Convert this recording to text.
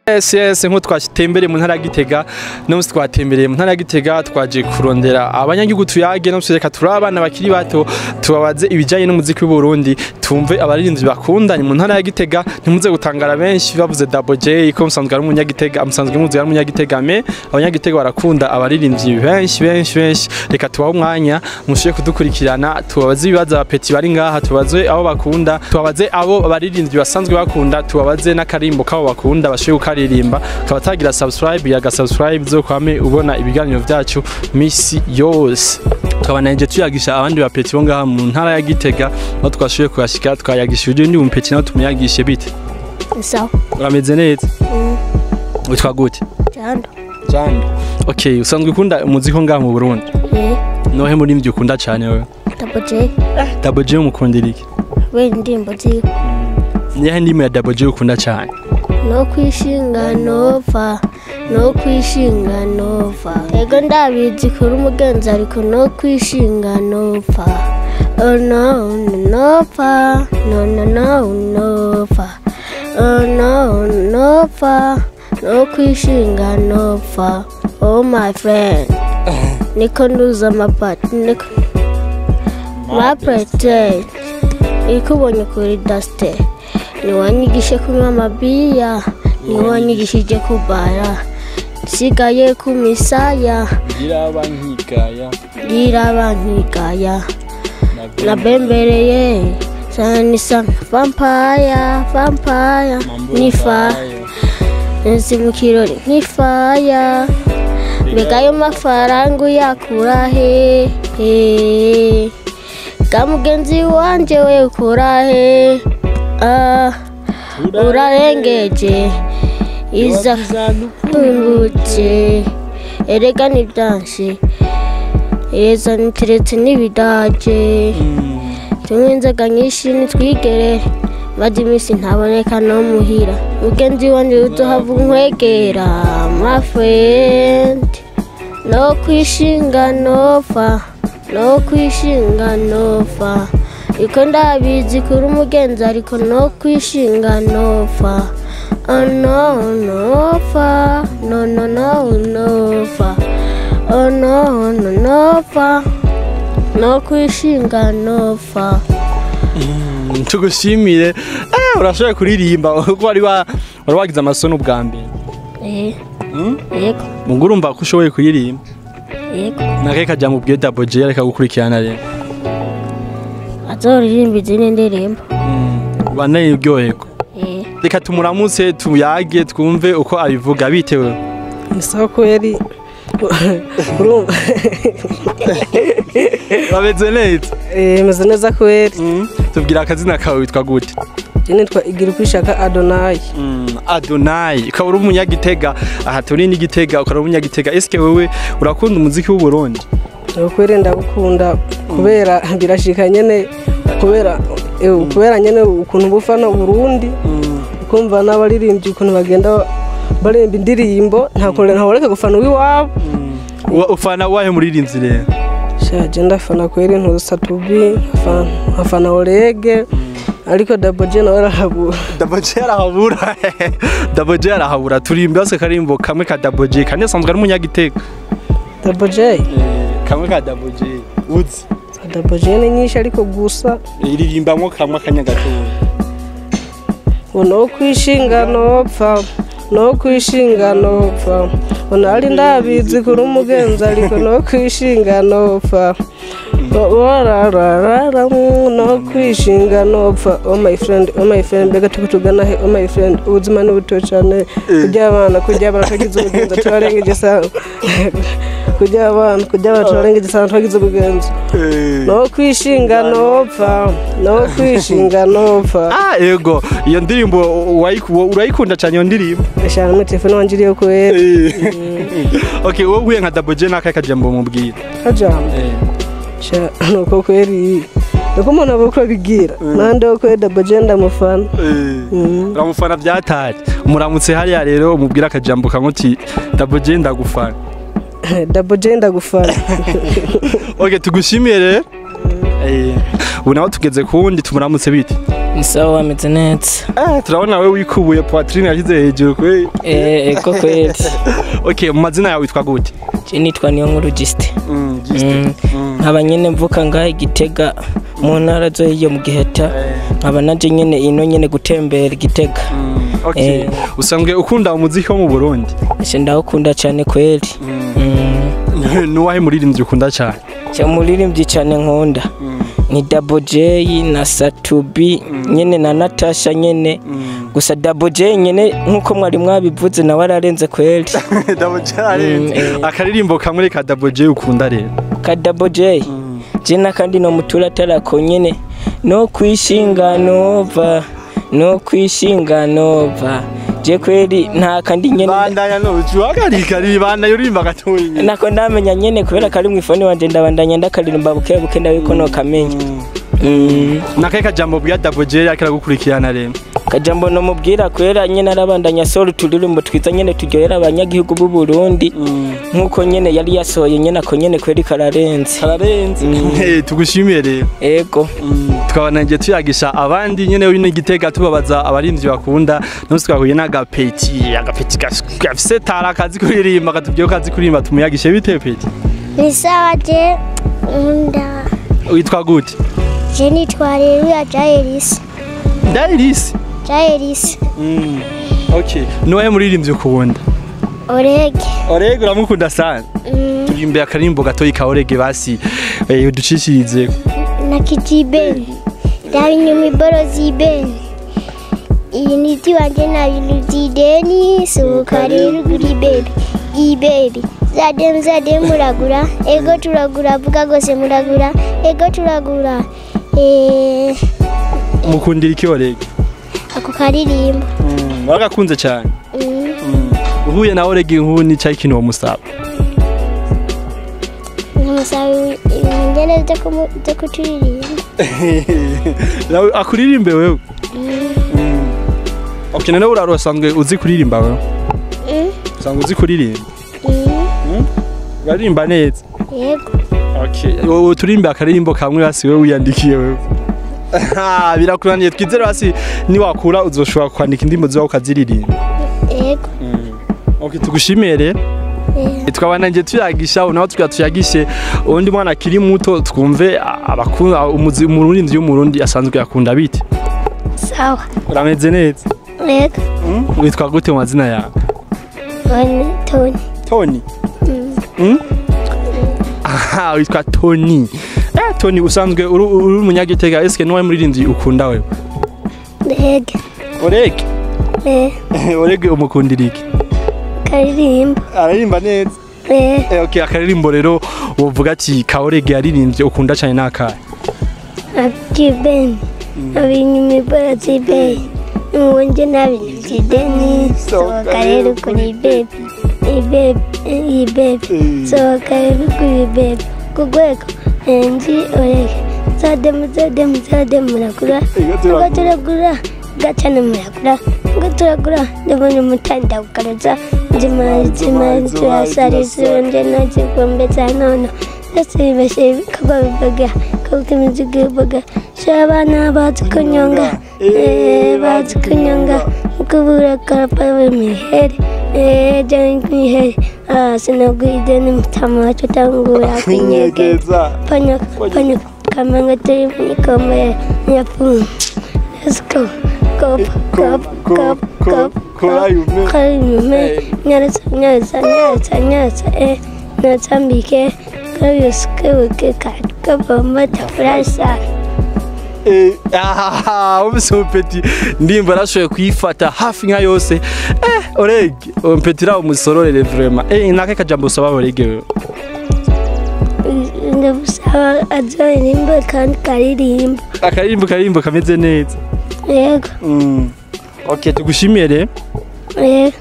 Yes, nko twatembereye mu ntara ya Gitega, no musi twatembereye mu ntara ya Gitega, twaje kurondera abanyagihugu tuyage, no musi reka turi abana bakiri bato tubabaze ibijanye n'umuziki w'u Burundi, tumve abaririmbyi bakundanye mu ntara ya Gitega. Ntimuze gutangara benshi bavuze Double J ko musanzwe ari umunyagitega, musanzwe muzi ari umunyagitega, mais abanyagitega barakunda abaririmbyi benshi benshi benshi. Reka tubahe umwanya mushiye kudukurikirana, tubabaze ibibazo aba petits bari ngaha, tubaze abo bakunda, tubabaze abo abaririmbyi basanzwe bakunda, tubabaze n'akarimbo kabo bakunda bashoboye kukaririmba. Ukaba tagira subscribe, yaga subscribe zo kwame ubona ibiganiro vyacu misi yose. Tukaba nanje tuyagisha abandi ba petits bo ngaha mu ntara ya Gitega, aho twashoboye kuhashika twayagisha uyu ndi mu petit, nawe tumuyagishe. Bite? Sawa. Urameze neza? Witwa gute? Jando. Jando. Okay, usanzwe ukunda umuziki wo ngaha mu Burundi? Eh. Nohe muririmbyi ukunda cyane wewe? Double J. Double J umukundira iki? We indirimbo ziwe. Niyahe ndirimbo ya Double J ukunda cyane? No kwishinga nova, no kwishinga nova. Ego ndabizi kuri umugenzi, ariko no kwishinga nova. Oh no, no, nova, no, no, no, nova. Oh no, nova, no kwishinga nova. Oh my friend. Niko nduza amapati, niko my pretend. Ikubonye kuri daste. Niwanyigishe kunywa amabiya, niwanyigishije kubara, nsigaye ku misaya. Giraba nkigaya. Ndiraba nkigaya, nabembereye sanisa vampire, vampire nifa nzi mu kirori nk'ifaya. Mbega ayo mafaranga uyakura he? He ga mugenzi wanje, we ukura he? Ah, urarengeje iza tungutse. Erega ni byanshi eza niteretse n'ibidage, tunywa inzoga nyinshi nitwigere. Maze iminsi ntaboneka no muhira, mugenzi wanje uzohava unkwegera. My friend, no kwishinga nova, no kwishinga nova. Iko ndabizi kuri umugenzi, ariko no kwishinga nova. Oh no, nova, no, no, no, nova. Oh no, no, nova, no kwishinga nova. Tugushimire. Urashoboye kuririmba kuko wari wagize amasono ubwa mbere? Eh. Yego. Mungu, urumva ko ushoboye kuririmba? Yego. Nakaye kajya mu bwiye Double J, reka gukurikirana rero. Azoririmba izindi ndirimbo. Ubandanye uryoherwa. Eh. Reka tumuramutse, tuyage, twumve uko abivuga. Bitewe? Ni sawa kweli, urumva. Bameze neza? Eh, meze neza kweli. Tubwira akazina kawe, witwa gute? Je nitwa Igirukishaka Adonai. Adonai, ukaba uri umunyagitega. Aha turi ni Gitega, ukaba uri umunyagitega. Eske wewe urakunda umuziki w'u Burundi? Kweli ndagukunda, kubera birashika nyene, kubera nyene ukuntu bufana Burundi, ukumva n'abaririmbyi ukuntu bagenda baremba indirimbo, nta kure ntaboreka gufana uw'iwabo. Ufana wahe muririmbyi rero? Sha, je ndafana kweli ntuza tubi, nkafana Orege, ariko Double J nawe arahabura. Double J arahabura, Double J arahabura. Turimba se karimbo kamwe ka Double J, kandi asanzwe ari umunyagitega. Double J? Kamwe ka Double J uzi. Double J ni nyinshi, ariko gusa iririmbamwo kamwe akanya gatoya. Ngo no kwishinga nopfa, no kwishinga nopfa. Ngo nari ndabizi kuri umugenzi, ariko no kwishinga nopfa. Warararara, no kwishinga nopfa. Oh my friend, oh my friend, mbega tuko tugana he? Oh my friend, ubuzima ni buto cyane. Kurya abana twagize ubugenzi, turarengeje sana. Kurya abana turarengeje sana, twagize ubugenzi. No kwishinga nopfa, no kwishinga nopfa. Ah, ego, iyo ndirimbo urayikunda cyane iyo ndirimbo? Eshanu muri telefone wanje iriyo kwera. Okay, wowe uhuye nka Double J, n'akahe kajambo mubwira? Kajambo? Sha, nuko kweri nuko umuntu aba uko abigira nande wo kweri Double J ndamufana. Uramufana byatari. Umuramutse hariya rero, umubwira akajambo kamwe uti: "Double J, ndagufana." Double J, ndagufana. Okay, tugushimiye rero. Ubu naho tugeze ku wundi, tumuramutse. Bite? Ni sawa, ameze neza. Turabona wewe wikubuye poitrine yashyize hejuru kwe. Ego kweli. Okay, mu mazina yawe witwa gute? Je nitwa Niyonkuru Justin. Nkaba nyene mvuka ngaha i Gitega mu ntara zo hiyo mu Giheta, nkaba naje nyene ino nyene gutembera i Gitega. Okay. Usanzwe ukunda umuziki wo mu Burundi? Ese ndawukunda cyane kweli. Nuwahe muririmbyi ukunda cyane? Cyo muririmbyi cyane nkunda ni Double J na Satubi nyene na Natasha nyene. Gusa Double J nyene nkuko mwari mwabivuze nawe ararenze kweli. Double J arenze. Akaririmbo kamwe ka Double J ukunda rero? Ka Double J je nakandi no mutura atarako nyene, no kwishinga nova, no kwishinga nova, je kweli nta kandi nyene. Bandanya no uhagarika, bandanya uririmba gatoyi. Nako ndamenya nyene kubera kari mu ifoni wanje, ndabandanya ndakaririmba buke buke ndabiko no kamenya. Nakaye kajambo bwa Double J akira gukurikirana rero? Kajambo no mubwira kwera nyene arabandanya solo turirimbo twiza nyene turyohera abanyagihugu b'u Burundi, nkuko nyene yari yasohoye nyene ako nyene kweri kararenze. Kararenze. Tugushimiye rero. Ego. Tukabana ngiye tuyagisha abandi nyene w'ino Gitega, tubabaza abarimvyi bakunda. Nose twahuye n'agapeti, agapeti gafise tara kazi kuririmba, katubwiye ko kazi kuririmba, tumuyagishe. Bite peti? Ni sawa, je nkunda. Witwa gute? Je nitwa Reruya Jairisi. Dairis? Jairisi. Okay, nuwahe muririmbyi ukunda? Orege. Orege uramukunda sana? Turirimbe akarimbo gatoyi ka Orege basi, uducishirize. Na kijibeni raba inyuma iborozi ibeni iyi niti wanje na bintu by'ideni sohoka rero ugura ibebi ibebi zademu zademu muragura ego turagura vuga gose muragura ego turagura. Mukundira iki Orege? Ako karirimbo. Waragakunze cyane? Uhuye na Orege nk'ubu ni cyayi kintu wamusaba? Nkamusaba ibintu ngene byo kuturirimba. Nawe akuririmbe wewe? Okay, none uraro usanzwe uzi kuririmba wewe? Usanzwe uzi kuririmba? Uririmba neza? Yego. Okay, wowe turirimbe akaririmbo kamwe basi wewe wiyandikiye wewe. Birakunaniye, twizere basi niwakura uzoshobora kwandika indirimbo zawe ukaziririmba. Yego. Okay, tugushimiye rero. Tukabana ngiye tuyagisha naho tugira tuyagishe undi mwana akiri muto, twumve abakunda umuririmbyi w'Umurundi asanzwe akunda bite. Sawa. Urameze neza? Yego. Witwa gute mu mazina yawe? Tony. Tony. Tony? Aha, witwa Tony. Tony usanzwe uri umunyagitega, eske niwe muririmbyi ukunda wewe? Orege. Orege? Orege umukundira iki? Karirimbo. Aririmba neza? Okay, akaririmbo rero wovuga ati ka Orege yaririmbye ukunda cyane nakahe? Akibeni abinyuma iborozi ibeni nje nabintu by'ideni sohoka rero kuri bebi ibebi ibebi sohoka rero kuri bebi ku rwego enji Orege zademu zademu zademu muragura ngo turagura gacana muragura ngo turagura ndabona umutanda ukaraza nzima turasariza nje nagikombe cya nono ndetse bibashe ibikorwa bivuga kuko imizigo ivuga shabana bazi kunyonga, bazi kunyonga kubura karapa mihere jani mihere sinagwide ni mutama wacu tangura kunyegeza panyaka panyaka kamanga turi mukombe nyapu. Let's go go go go go go nyarasa nyarasa nyarasa nyarasa natambike kabyuske kabomba tafurasa. Umse peti ndimba narashoboye kuyifata hafi nka yose. Orege umpeti ra umusororere vraiment. Nakahe kajambo usaba Orege wewe? Ndabusaba azoririmba kandi karirimba. Akaririmbo karirimbo kameze neza. Yego. Okay, tugushimiye rero. Yego.